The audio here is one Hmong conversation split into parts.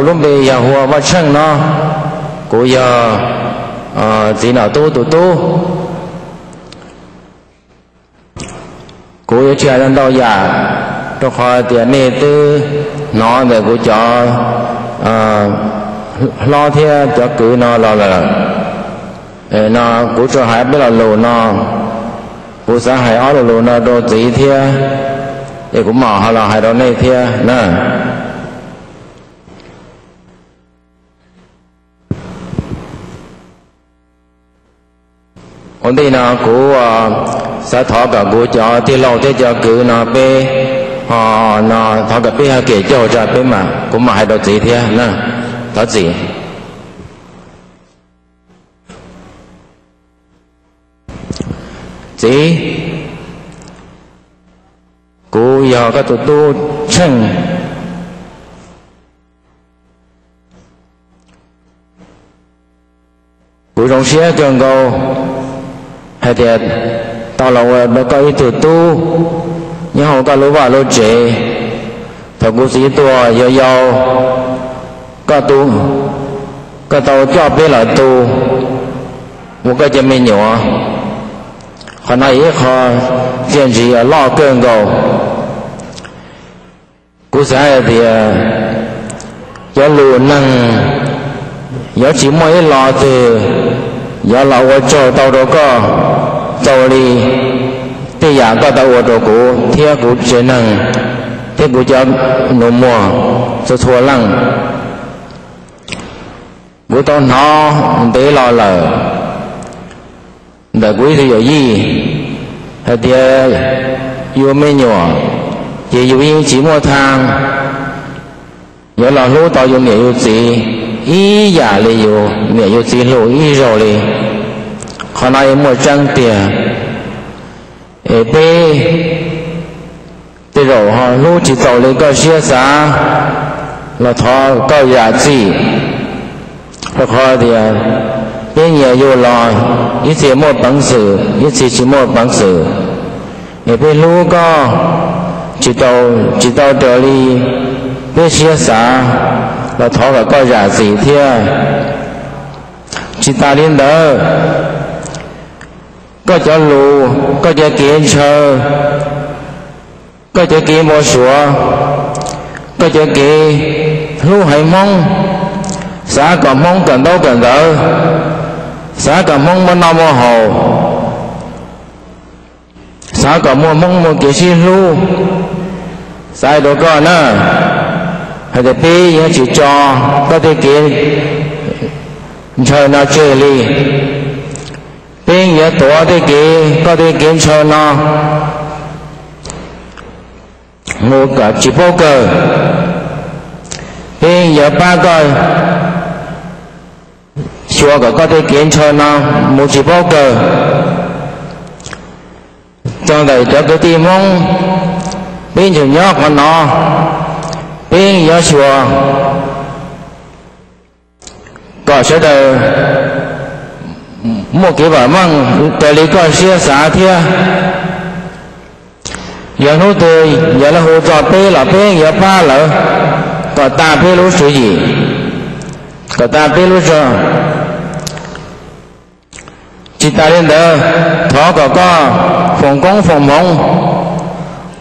Kuv lub npe yog hu ua Vaj Tsheej no, kuv yog txiv Nom Tub tus tub. Kuv yuav tsis hais ntau yam, rau qhov tias nej twb hnov ntawm kuv cov hlob thiab cov kwv no los lawm. No kuv tsuas hais peb lo lus no, kuv xav hais ob lo lus no rau txiv thiab, es kuv mam ho los hais rau nej thiab na. Ua ntej no kuv xav thov kom kuv cov tij laug thiab cov kwv no peb ho, no thov kom peb ho kev caug tso peb mam, kuv mam hais rau txiv thiab na. Thov txim. Txiv, kuv yog koj tus tub Tsheej. Kuv zoo siab kawg nkaus hais tias tau los ua rau koj ib tug tub nyob hauv koj lub vaj lub tsev. Thaum kuv txiv tuag yau yau, koj tau coj peb los tu ua koj cov me nyuam. Qhov no yog ib qho txiaj ntsig uas loj kawg nkaus. Kuv xav hais tias cov lus neeg yuav tsis muaj ib lo twg yuav los ua tsaug tau rau koj txaus li tej yam koj tau ua rau kuv thiab kuv tsev neeg thiab kuv cov nus muag txhua txhua leej. Kuv tau hnov ntev los lawm ntawm kuv ib tug yawm yij hais tias yus me nyuam ces yus yeej tsis muaj txheej yuav los hlub tau yus niam yus txiv ib yam li yus niam yus txiv hlub ib zaug li. Qhov no yeej muaj tseeb tiag. Es peb tej zaum ho hlub tsis txaus li koj siab xav los thov koj zam txim, rau qhov tias peb nyias yus los ib txhia muaj peev xwm ib txhia tsis muaj peev xwm. Es peb hlub koj tsis tau, tsis tau raws li peb siab xav los thov kom koj zam txim thiab. Tsis tas li ntawd, koj cov lus, koj cov kev ntshaw, koj cov kev npau suav, koj cov kev hlub heev Hmoob, xav kom Hmoob kawm ntaub kawm ntawv, xav kom Hmoob muaj noj muaj haus, xav kom muaj Hmoob muaj kev sib hlub. Xav hais rau koj na, hais tias peb yuav tsis tso koj tej kev ntshaw no tseg li. Peb yuav tuav tej kev, koj tej kev ntshaw no mus kom tsis paub kawg. Peb yuav pab koj xyuas kom koj tej kev ntshaw no mus tsis paub kawg. Txog ntawm cov kwv tij Hmoob, peb ntseeg nyob qhov no, peb yuav xyuas kom sawv daws muaj kev vam meej raws li koj siab xav thiab. Yog hnub twg yog lawv hu txog peb los peb yuav pab lawv kom tag peb lub tswv yim, kom tag peb lub zog. Tsis tas li ntawd, thov kom koj foom koob foom hmoov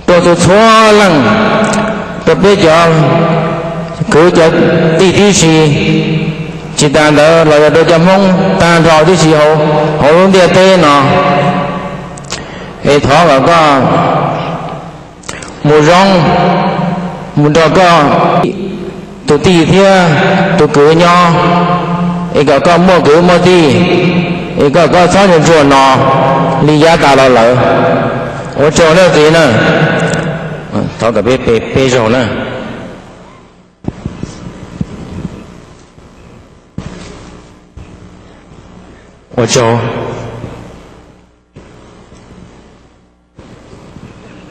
rau txhua txhua leej, rau peb cov kwv cov tij tib si, tsis tas ntawd los yog rau cov Hmoob tag nrho tib si hauv lub ntiaj teb no. Es thov kom koj mus zoo, mus nrog koj tus tij thiab tus kwv nyob, es kom koj muaj kwv muaj tij, es kom koj txhob ntsuag no li yav tas los lawm. Ua tsaug nawb txiv na. Thov kom peb pe peb zaug na. Ua tsaug.